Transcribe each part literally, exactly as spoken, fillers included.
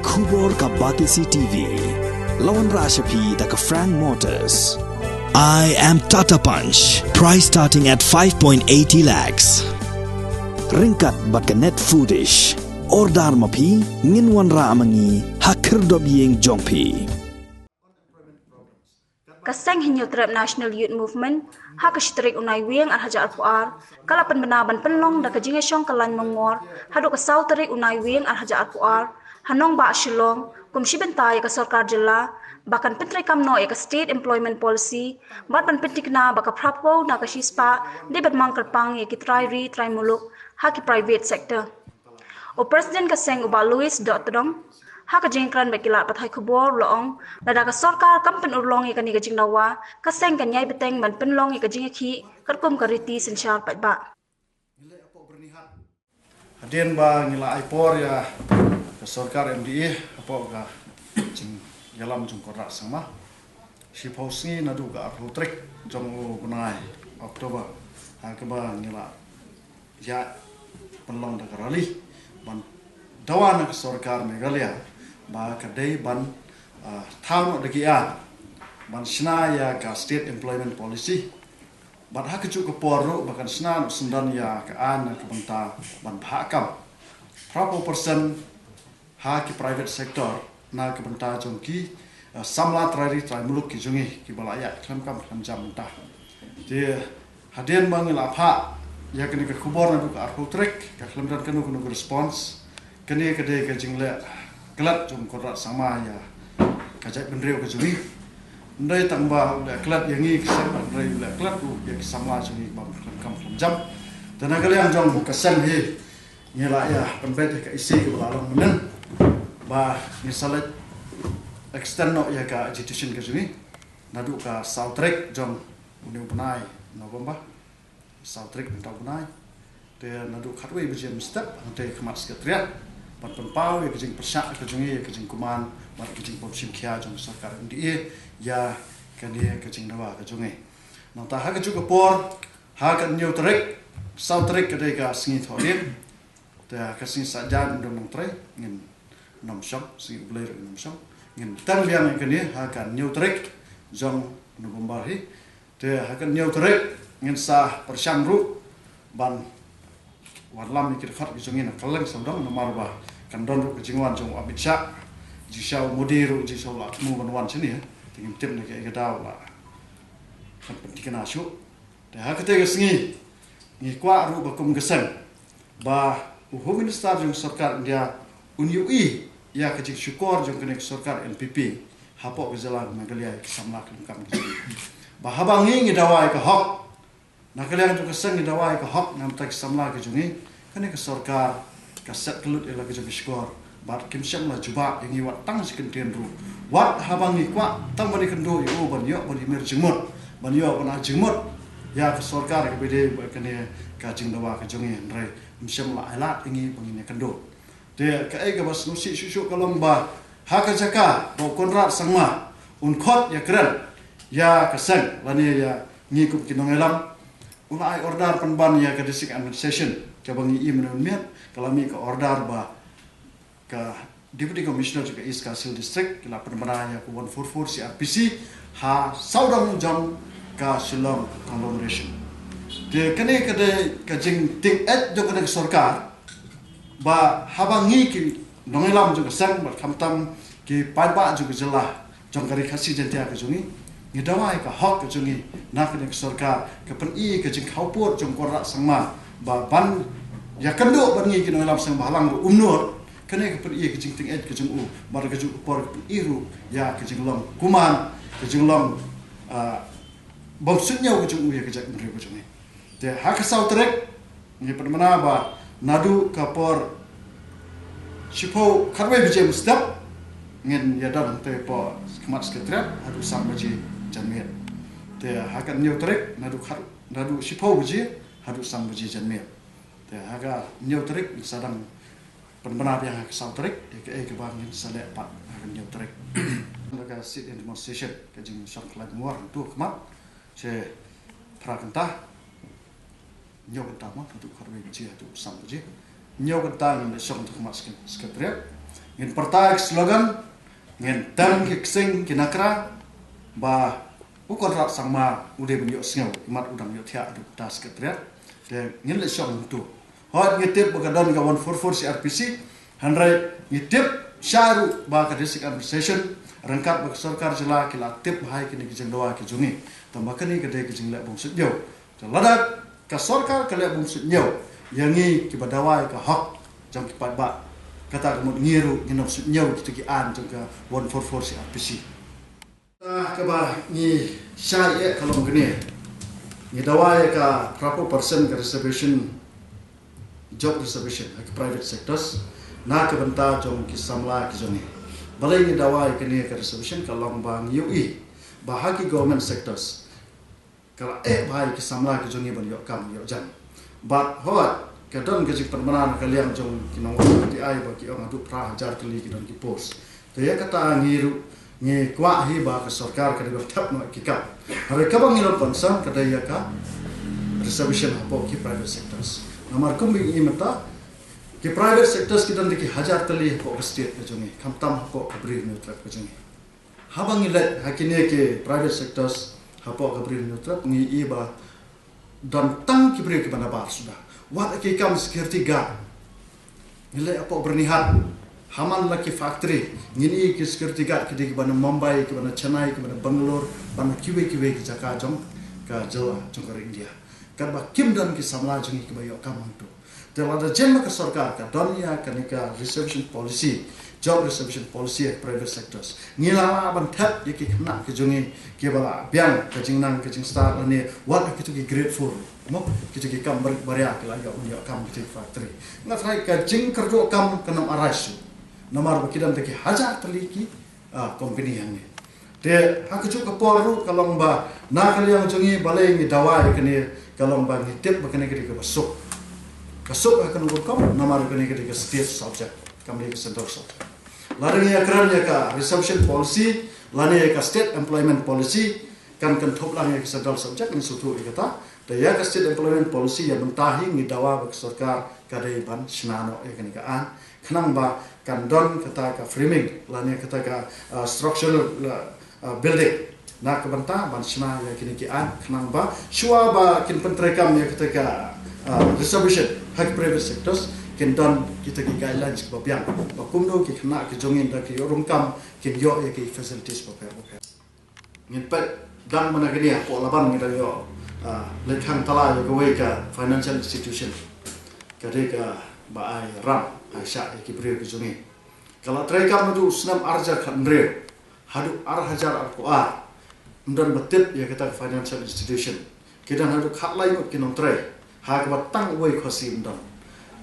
Khubor ka Batesi T V. La wanrah sha phi da ka Frank Motors. I am Tata Punch. Price starting at five point eighty lakhs. Ryngkat bad ka Net Foodish. Order ma phi, ngin wanrah ma ngi ha khyrdop ïing jong phi. Ka seng Hynñiewtrep National Youth Movement ha ka shi tarik u Naiwieng ar hajar arphew ar ka la pynbna ban pynlong da ka jingïashong ka lain mongor haduh ka saw tarik u Naiwieng ar hajar arphew ar ha nongbah Shillong kum shi bynta ïa ka sorkar jylla ba kan pyntreikam noh ïa ka State Employment Policy bad ban pynthikna ba ka phra phew na ka shispah dei ban mang kyrpang ïa ki trai ri trai muluk ha ki private sector. U President ka seng u Bah Louis Dohtdong ha ka jingkren bad ki lad pathai khubor u la ong lada ka sorkar kam pynurlong ïa kane ka jingdawa ka seng kan ïai bteng ban pynlong ïa ka jingïakhih katkum ka riti synshar paidbah. Hadien ba ngi la ai por ïa ka sorkar M D A hapoh ka jingïalam jong Conrad Sangma shiphew sngi naduh ka arphew tarik jong u bnai October ha kaba ngi la ïa pynlong da ka rally ban dawa na ka sorkar Meghalaya ba ka dei ban thaw noh da ki ar ban shna ïa ka State Employment Policy. Bad ha kajuh ka por ruh ba kan shna noh syndon ïa ka aiñ na ka bynta ban bhah kam phra phew percent ha ki private sector na ka bynta jong ki samla trai ri trai muluk ki jong ngi kiba la ïaid khlem kam khlem jam mynta. Te hadien ba ngi la phah ïa kane ka khubor naduh ka arphew tarik ka khlem don kano kano ka response. Kane ka dei ka jingleh klet jong u Conrad Sangma ïa ka jaitbynriew ka jong ngi. Ym dei tang ba u leh klet ïa ngi ka seng, hynrei u leh klet ruh ïa ki samla jong ngi ba khlem kam khlem jam. Te na ka liang jong ka seng hi ngi la ïa pynbeit ïa ka E C kaba la long mynnin ba ngin sa leit extend noh ïa ka agitation ka jong ngi naduh ka saw tarik jong une u bnai November. Saw tarik mynta u bnai. Te naduh khatwei baje mynstep hangtei khmat Secretariat ban pynpaw ïa ka jingpyrshah ka jong ngi, ïa ka jingkuman bad ka jingbymshim khia jong ka sorkar M D A ïa kane ka jingdawa ka jong ngi. Nangta ha kajuh ka por ha ka hynñiew tarik, saw tarik ka dei ka sngi Thohdieng. Te ha ka sngi Saitjaiñ Ïewduh Nongtrei ngin nym shong, sngi U Blei ruh ngin nym shong. Ngin tang biang ïa kane ha ka hynñiew tarik jong November hi. Te ha ka hynñiew tarik ngin sa pyrshang ruh ban wanlam ïa ki dkhot ki jong ngi na kylleng sawdong namar ba kan don ruh ka jingwan jong u Amit Shah, jingshisha u Modi ruh jingshisha u la thmu ban wan shane. Te ngim tip na kaei ka daw la kan pynthikna shuh. Te ha katei ka sngi ngi kwah ruh ba kum ka seng ba u Home Minister jong ka sorkar India un ïohi ïa ka jingshukor jong kane ka sorkar N P P hapoh ka jylla ka Meghalaya ïa ki samla khlem kam ki jong ngi. Ba haba ngi ngi dawa ïa ka hok, na ka liang jong ka seng ngi dawa ïa ka hok na ka bynta ki samla ki jong ngi, kane ka sorkar ka set ka lut ïa la ka jong ka shkor. Bad kim shym la jubab ïa ngi wat tang shi kyntien ruh. Wat haba ngi kwah tang ban ïakynduh ïa u ban ïoh ban ïamir jingmut, ban ïoh ban ai jingmut ïa ka sorkar kaba ïadei bad kane ka jingdawa ka jong ngi, hynrei kim shym la ai lad ïa ngi ba ngin ïakynduh. Te kaei kaba sngewsih shuh shuh ka long ba ha ka jaka ba u Conrad Sangma un khot ïakren ïa ka seng lane ïa ngi kum ki nongïalam, u la ai order pynban ïa ka District Administration kaba ngi i mynne mynmiet, ka la mih ka order ba ka Deputy Commissioner jong ka East Khasi Hills District ki la pynbna ïa ka one four four C R P C ha sawdong jong ka Shillong Conglomeration. Te kane ka dei ka jingtieng eh jong kane ka sorkar ba haba ngi ki nongïalam jong ka seng bad khamtam ki paidbah jong ka jylla jong ka Ri Khasi Jaiñtia ka jong ngi, ngi dawa ïa ka hok ka jong ngi na kane ka sorkar, ka pyni ka jingkhawpud jong u Conrad Sangma ba ban ïakynduh bad ngi ki nongïalam seng ba ha lang ruh um nud. Kane ka pyni ka jingtieng eh ka jong u, bad kajuh ka por ka pyni ruh ïa ka jinglong kuman, ka jinglong bym suidñiew ka jong u ïa ka jaitbynriew ka jong ngi. Te ha ka saw tarik ngi pynbna ba naduh ka por shiphew khatwei baje mynstep ngin ïadon te hapoh khmat Secretariat haduh san baje janmiet. Te ha ka hynñiew tarik naduh khat, naduh shiphew baje haduh san baje janmiet. Te ha ka hynñiew tarik ngin sa dang pynbna biang ha ka saw tarik ïa kaei kaba ngin sa leh pat ha ka hynñiew tarik. Ka sit-in demonstration, ka jingshong khlaiñ mongor hangto khmat, shi phra kynta, hynñiew kynta mo, haduh khatwei baje haduh san baje. Hynñiew kynta ngin da shong haduh khmat Secretariat. Ngin pyrta ki slogan, ngin tem ki ksing ki nakra, ba u Conrad Sangma u dei ban ïohsngew, imat u dang ïohthiah haduh katta Secretariat. Te ngin leit shong hangto. Hooid, ngi tip ba ka don ka one four four C R P C, hynrei ngi tip shai ruh ba ka District Administration ryngkat bad ka sorkar jylla ki la tip bha ïa kine ki jingdawa ki jong ngi. Tangba kane ka dei ka jingleh bym suidñiew. Te lada ka sorkar ka leh bym suidñiew ïa ngi kiba dawa ïa ka hok jong ki paidbah, kata ka mut ngi ruh ngin ym suidñiew kita ki aiñ jong ka one four four C R P C. Kata kaba ngi shai eh ka long kane. Ngi dawa ïa ka phraphew percent ka reservation, job reservation ha ki private sectors na ka bynta jong ki samla ki jong ngi. Balei ngi dawa ïa kane ka reservation? Ka long ba ngi ïohi ba ha ki government sectors ka la eh bha ïa ki samla ki jong ngi ban ïoh kam ïoh jam. Bad hooid, ka don ka jingpynbna na ka liang jong ki nongwan F D I ba ki ong haduh phra hajar tylli ki don ki post. Te ïa kata ngi ruh ngi kwah hi ba ka sorkar ka dei ban thep noh ki kam. Hynrei kaba ngi long concern ka dei ïa ka reservation hapoh ki private sectors. Namar kumba ngi i mynta, ki private sectors ki don da ki hajar tylli hapoh ka state ka jong ngi, khamtam hapoh ka Bri Hynñiewtrep ka jong ngi. Haba ngi leit ha kine ki private sectors hapoh ka Bri Hynñiewtrep, ngi i ba don tang ki briew kiba nabar suda. Wat ki kam security guard. Ngi leit hapoh Byrnihat, ha man la ki factory, ngin i ki security guard ki dei kiba na Mumbai, kiba na Chennai, kiba na Bangalore, ba na kiwei kiwei ki jaka jong ka jylla jong ka ri India. Katba kim don ki samla jong ngi kiba ïoh kam hangto. Te lada jin ma ka sorkar ka don ïa kane ka reservation policy, job reservation policy ha private sectors, ngi la lah ban thep ïa ki khynnah ki jong ngi kiba la biang ka jingnang ka jingstad lane wat ha kito ki grade four, mo, kito ki kam barit baria ki la ïoh, ïoh kam kito ki factory. Nga tharai ka jingkyrduh kam kan ym arise shuh. Namar ba ki don da ki hajar tylli ki ah, company hangne. Te ha kajuh ka por ruh ka long ba na ka liang jong ngi balei ngi dawa ïa kane, ka long ba ngi tip ba kane ka dei kaba suk. Ka suk ha kano ka rukom? Namar kane ka dei ka state subject, kam dei ka central subject. Lada ngi ïakren ïa ka reservation policy lane ïa ka state employment policy, kan kynthup lang ïa ka central subject, ngi sngewthuh ïa kata. Te ïa ka state employment policy, ïa mynta hi ngi dawa ba ka sorkar ka dei ban shna noh ïa kane ka aiñ, khnang ba kan don kata ka framing lane kata ka, ah, structural, ah, building na ka bynta ban shna ïa kine ki aiñ, khnang ba shuwa ba kin pyntreikam ïa kata ka, ah, reservation ha ki private sectors, kin don kita ki guidelines kiba biang ba kumno ki khynnah ki jong ngi da ki ïoh rung kam kin ïoh ïa ki facilities bapher bapher. Ngin peit dang mynta kine hapoh Laban ngi dang ïoh, ah, leit khang tala ïa kawei ka financial institution, ka dei kaba ai ram ai shah ïa ki briew ki jong ngi. Ka la treikam naduh u snem ar hajar khathynriew haduh ar hajar arphew ar. Ym don ba tip ïa kata ka financial institution. Ki don haduh khatlai ngut ki nongtrei ha kaba tang uwei Khasi ym don.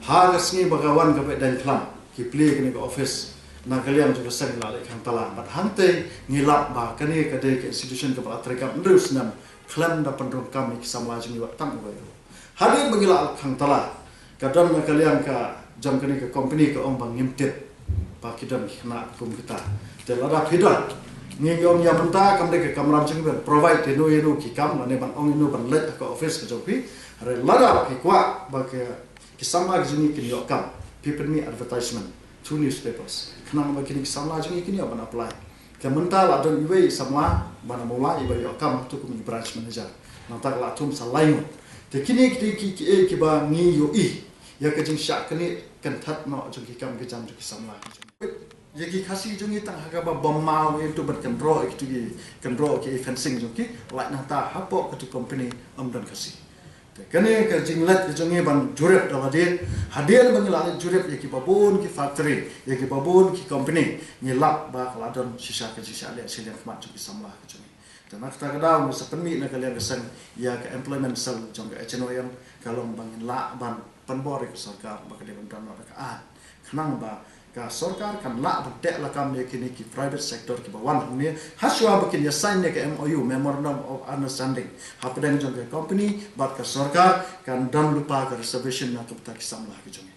Ha ka sngi ba ka wan ka Behdeiñkhlam, ki plie kane ka office, na ka liang jong ka seng la leit khang tala. Bad hangtei ngi lap ba kane ka dei ka institution kaba la treikam hynriew snem khlem da pynrung kam ïa ki samla jong ngi wat tang uwei ruh. Hadien ba ngi la leit khang tala, ka don na ka liang ka jong kane ka company ka ong ba ngim tip ba ki don ki khynnah kum kita. Te lada phi don, ngi ong ïa mynta kam dei ka kamram jong ngi ban provide ïano ïano ki kam lane ban ong ïano ban leit ha ka office ka jong phi. Hynrei lada phi kwah ba ki samla ki jong ngi kin ïoh kam, phi pynmih advertisement through newspapers, khnang ba kine ki samla jong ngi kin ïoh ban apply. Te mynta la don iwei i samla ba na Mawlai iba ïoh kam hato kum i branch manager. Nangta ka la thung sa lai ngut. Te kine ki dei ki, ki, kiba ngi ïohi ïa ka jingshah kane kynthah noh jong ki kam ki jam jong ki samla. Ïa ki Khasi jong ngi tang ha kaba bym maw ïa tu ban kynroh ïa kitu ki, kynroh ki fencing jong ki, lait nangta hapoh katu company ym don Khasi. Te kane ka jingleit ka jong ngi ban jurip da lade, hadien ba ngi la leit jurip ïa kiba bun ki factory, ïa kiba bun ki company, ngi lap ba ka la don shisha ka jingshah leh shiliang khmat jong ki samla ka jong ngi. Te na kata ka daw ngi sa pynmih na ka liang ka seng ïa ka employment cell jong ka H N O M, ka long ba ngin lah ban pynbor ïa ka sorkar ba ka dei ban don noh da ka aiñ, khnang ba ka sorkar kan lah ban teh lakam ïa kine ki private sector kiba wan hangne, ha shuwa ba kin ïa sign ïa ka M O U, Memorandum of Understanding, hapdeng jong ka company bad ka sorkar, kan don lypa ka reservation na ka bynta ki samla ki jong ngi.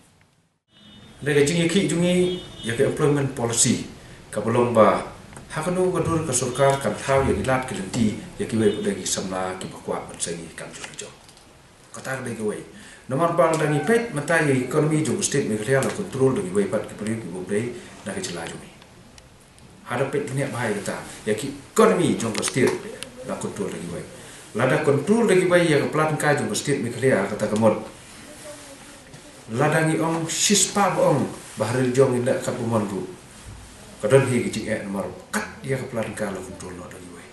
Dei ka jingïakhih jong ngi ïa ka employment policy kaba long ba ha kano ka dur ka sorkar kan thaw ïa ki lad ki lynti ïa kiwei pat de ki samla kiba kwah ban seng ïa ki kam jong ki jong. Kata ka dei kawei. Namar ba lada ngi peit mynta ïa ka economy jong ka state Meghalaya la control da kiwei pat ki briew kiba dei na ka jylla jong ngi. Haba peit bniah bha ïa kata, ïa ki economy jong ka state la control da kiwei. Lada control da kiwei ïa ka pla tyngka jong ka state Meghalaya, kata ka mut, lada ngi ong shispah ba ong ba ha ri la jong ngin leh katba mon ruh, ka don hi ka jingeh namar kat ïa ka pla tyngka la control noh da kiwei.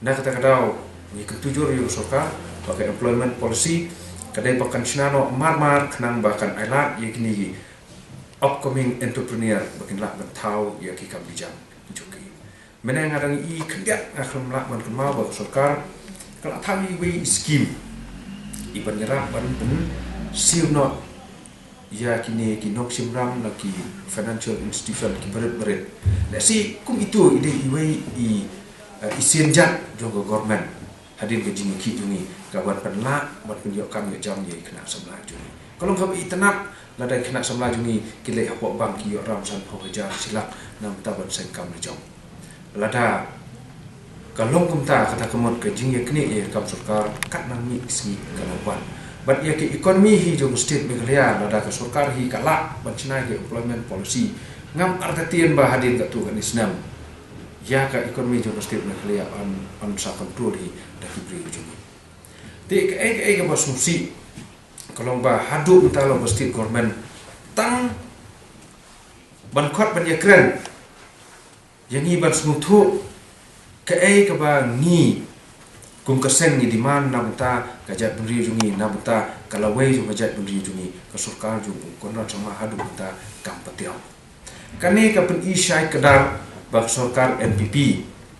Na kata ka daw, ngi kyntu jur ïa ka sorkar ba ka employment policy ka dei ba kan shna noh marmar khnang ba kan ailad ïa kine ki upcoming entrepreneur ba kin lah ban thaw ïa ki kam ki jam ki jong ki. Mynne nga dang ïohi khyndiat, nga khlem lah ban kynmaw ba ka sorkar ka la thaw ïa iwei i skim i ban ïarap ban pynsiew noh ïa kine ki nongshim ram na ki financial institution ki barit barit. Lehse kum ito i dei iwei i, eh, i sienjat jong ka government hadien ka jingïakhih jong ngi, ka ban pynlah ban pynïoh kam ïoh jam ïa ki khynnah samla jong ngi. Ka long kaba itynnad lada ki khynnah samla jong ngi ki leit hapoh bank ki ïoh ram sanphew hajar shilak na bynta ban seng kam la jong. Lada ka long kumta, kata ka mut ka jingïaknieh ïa ka kam sorkar katba nang mih ki sngi ka la wan. Bad ïa ka economy hi jong ka state Meghalaya, lada ka sorkar hi ka lah ban shna ïa ka employment policy, ngam artatien ba hadien katto katne snem ïa ka economy jong ka state Meghalaya yn, yn sa control hi da ki briew jong ngi. Te kaei kaei kaba sngewsih ka long ba haduh mynta la ba state government tang ban khot ban ïakren ïa ngi ban sngewthuh kaei kaba ngi kum ka seng ngi demand na bynta ka jaitbynriew jong ngi, na bynta ka lawei jong ka jaitbynriew jong ngi, ka sorkar jong u Conrad Sangma haduh mynta kam patiaw. Kane ka pyni shai kdar ba ka sorkar N P P,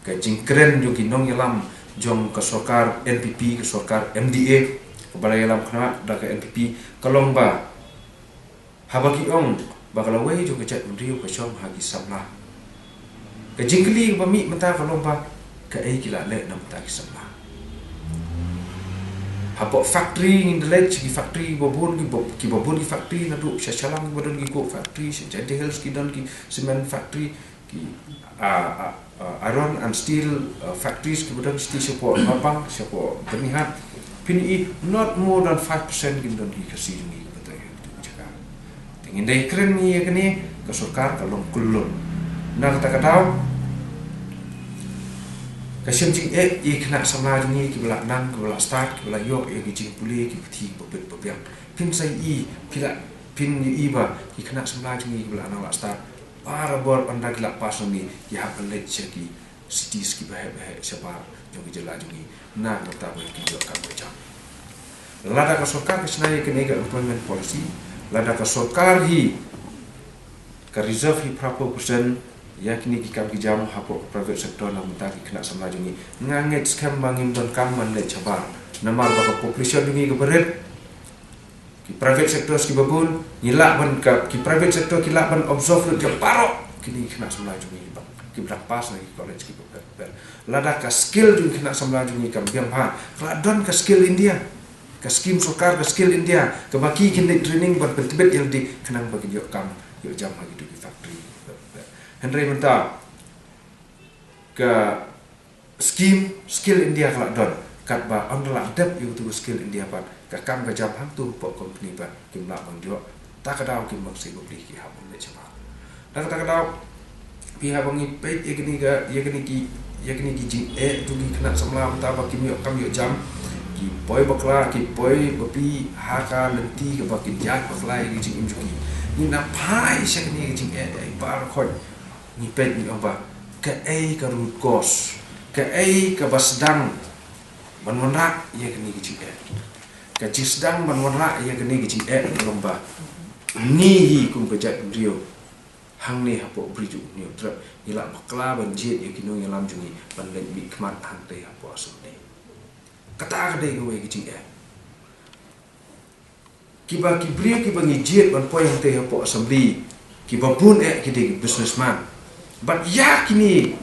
ka jingkren jong ki nongïalam jong ka sorkar N P P, ka sorkar M D A kaba la ïalam khnang da ka N P P, ka long ba haba ki ong ba ka lawei jong ka jaitbynriew ka shong ha ki samla, ka jingkylli kaba mih mynta ka long ba kaei ki la leh na bynta ki samla. Hapoh factory ngin da leit sha ki factory kiba bun, kiba, kiba bun ki factory naduh sha Shillong kiba don ki coke factory, sha Jaintia Hills ki don ki cement factory, ki, ah, ah, ah, iron and steel, ah, factories kiba don sha, shapoh Mawbang, shapoh Byrnihat. Phin ïohi not more than five percent kin don ki Khasi jong ngi kiba trei ha kitu ki jaka. Te ngin da kren ngi ïa kane, ka sorkar ka long kullun. Na kata ka daw ka shem jingeh ïa ki khynnah samla jong ngi kiba la nang, kiba la stad, kiba la ïoh ïa ki jingpule, ki puthi kiba bit ba biang. Phin sa ïohi, phi la, phin ïohi ba ki khynnah samla jong ngi kiba la nang la stad, barabor ynda ki la pass nangne ki hap ban leit sha ki cities kiba heh ba heh shabar jong ka jylla jong ngi na ka bynta ba kin ïoh kam ka jam. Lada ka sorkar ka shna ïa kane ka employment policy, lada ka sorkar hi ka reserve hi phraphew percent ïa kine ki kam ki jam hapoh ka private sector na bynta ki khynnah samla jong ngi, nga ngeit skhem ba ngim donkam ban leit shabar, namar ba ka population jong ngi kaba rit. Ki private sectors kiba bun, ngi lah ban ka, ki private sector ki lah ban absorb lut ïa baroh kine ki khynnah samla jong ngi ba kiba dang pass na ki college kiba bun. Lada ka skill jong ki khynnah samla jong ngi kam biang bha, ka la don ka Skill India, ka scheme sorkar ka Skill India, kaba ki kin leit training ban pyntbit ïa lade khnang ba kin ïoh kam ïoh jam ha kitu ki factory. Hynrei mynta ka scheme Skill India ka la don, katba ynda la dep ïa utu u Skill India pat, ka kam ka jam hangto hapoh company pat kim lah ban ïoh. Ta ka daw kim bang seh bapli ki hap ban leit shabar. Ta ka, ta ka daw phi hap ban ngi peit ïa kine ka, ïa kine ki, ïa kine ki jingeh jong ki khynnah samla mynta ba kim ïoh kam ïoh jam. Ki poi bakla, ki poi bapli ha ka lynti kaba kin ïaid bakla ïa ki jingim jong ki. Ngi na phai sha kine ki jingeh ïa i Bah Rakhoi. Ngi peit ngi ong ba kaei ka root cause, kaei kaba sdang ban wanrah ïa kane ka jingeh. Ka jingsdang ban wanrah ïa kane ka jingeh ka long ba ngi hi kum ka jaitbynriew hangne hapoh Bri jong U Hynñiewtrep ngi la bakla ban jied ïa ki nongïalam jong ngi ban leit mihkhmat hangtei hapoh Assembly. Kata ka dei kawei ka jingeh. Kiba ki briew kiba ngi jied ban poi hangtei hapoh Assembly, kiba bun eh ki dei ki businessman. Bad ïa kine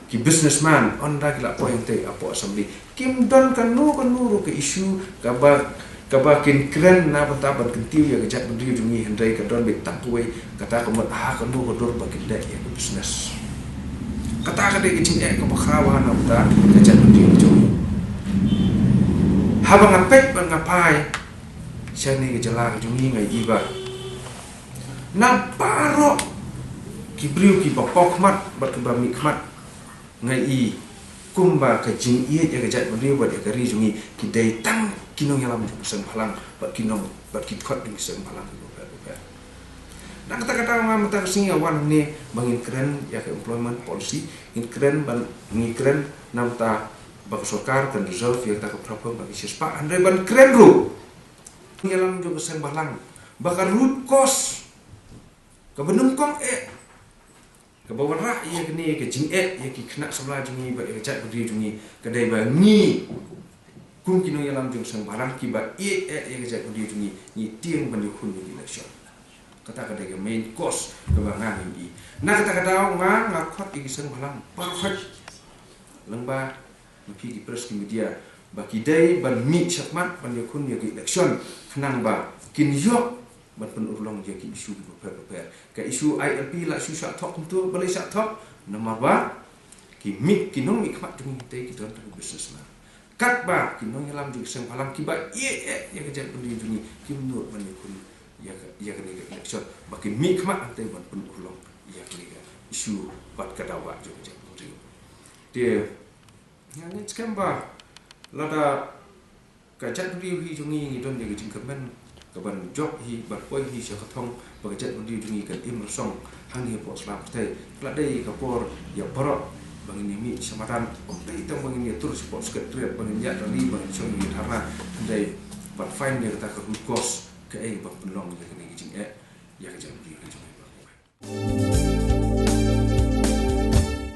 ki businessman, ynda ki la poi hangtei hapoh Assembly, kim don kano kano ruh ka issue kaba, kaba kin kren na bynta ban kyntiew ïa ka jaitbynriew jong ngi, hynrei ka don beit tang kawei, kata ka mut ha kano ka dur ba kin leh ïa ka business. Kata ka dei ka jingeh kaba khraw ha na bynta ka jaitbynriew jong ngi. Haba nga peit bad nga phai shane ka jylla ka jong ngi, nga ïohi ba na baroh Ki briew kiba paw khmat bad kiba mih khmat, nga i kumba ka jingïeit ïa ka jaitbynriew bad ïa ka ri jong ngi ki dei tang ki nongïalam jong ka seng bhalang bad ki nong bad ki dkhot jong ki seng bhalang kiba pher bapher. Na kata ka daw nga mynta ka sngi nga wan hangne ba ngin kren ïa ka employment policy, ngin kren ban ngi kren na mynta ba ka sorkar kan reserve ïa kata ka phra phew bad ki shispah, hynrei ban kren ruh nongïalam jong ka seng bhalang ba ka root cause kaba nyngkong eh kaba wanrah ïa kane ka jingeh ïa ki khynnah samla jong ngi bad ïa ka jaitbynriew jong ngi ka dei ba ngi kum ki nongïalam jong ka seng bhalang kiba ïeit eh ïa ka jaitbynriew jong ngi, ngi tieng ban ïakhun ïa ka election. Kata ka dei ka main cause kaba nga ngin i. Na kata ka daw nga nga khot ïa ki seng bhalang baroh khoit lyngba ma phi ki press ki media ba ki dei ban mih shakhmat ban ïakhun ïa ka election khnang ba kin ïoh ban pynurlong ïa ki issue kiba pher bapher. Ka issue I L P la issue shah thok kumto, balei shah thok? Namar ba ki mih, ki nongmihkhmat jong ngi te ki don tang businessman. Katba ki nongïalam jong ka seng bhalang kiba ïeit eh ïa ka jaitbynriew jong ngi kim nud ban ïakhun ïa ka, ïa kane ka election ba kin mihkhmat hangtei ban pynurlong ïa kane ka issue bad ka dawa jong ka jaitbynriew. Te nga ngeit skhem ba lada ka jaitbynriew hi jong ngi ngi don ïa ka jingkyrmen kaban jop hi ban poi hi sha ka thong ba ka jaitbynriew jong ngi kan im rasong hangne hapoh sla pyrthei. Ka la dei ka por ïa baroh ba ngin ïa mih sha madan, ym dei tang ba ngin ïa tur sha pok Secretariat ba ngin ïa rally ba ngin shong ïa dharna, hynrei ban find ïa kata ka root cause kaei ban pynlong ïa kane ka jingeh ïa ka jaitbynriew jong ngi baroh.